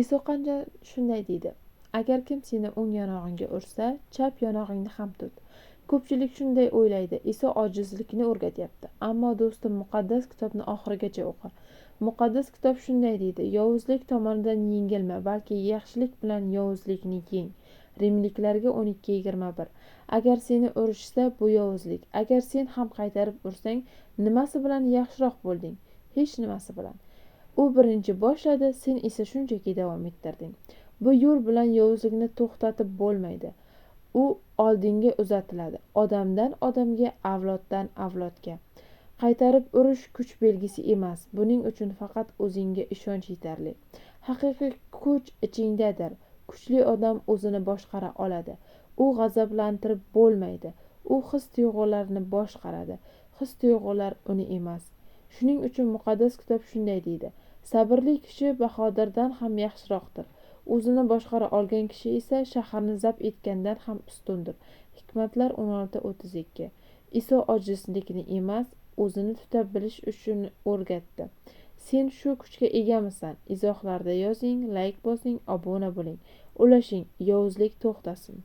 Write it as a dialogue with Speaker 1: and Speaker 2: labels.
Speaker 1: Iso qancha shunday deydi: agar kim seni o'ng yonog'ingga ursa, chap yonog'ingni ham tut. Ko'pchilik shunday o'ylaydi: Iso ojizlikni o'rgatyapti. Ammo do'stim, muqaddas kitobni oxirigacha o'qi. Muqaddas kitob shunday deydi: yovuzlik tomonidan yengilma, balki yaxshilik bilan yovuzlikni yeng. Rimliklarga 12:21. Agar seni urishsa, bu yovuzlik. Agar sen ham qaytarib ursang, nimasi bilan yaxshiroq bo'lding? Hech nimasi bilan. U birinchi boshladi, sen esa shunchaki davom ettirding. Bu yo'l bilan yovuzlikni to'xtatib bo'lmaydi. U oldinga uzatiladi, odamdan odamga, avloddan avlodga. Qaytarib urish kuch belgisi emas. Buning uchun faqat o'zingga ishonch yetarli. Haqiqiy kuch ichingdadir. Kuchli odam o'zini boshqara oladi. U g'azablantirib bo'lmaydi. U his tuyg'ularni boshqaradi. His tuyg'ular uni emas. Shuning uchun muqaddas kitob shunday deydi: sabrli kishi bahodirdan ham yaxshiroqdir. O'zini boshqara olgan kishi esa shaharni zabt etgandan ham ustundir. Hikmatlar 16:32. Iso ojizlikni emas, o'zini tuta bilish uchun o'rgatdi. Sen shu kuchga egamisan? Izohlarda yozing, layk bosing, obuna bo'ling. Ulashing, yovuzlik to'xtasin.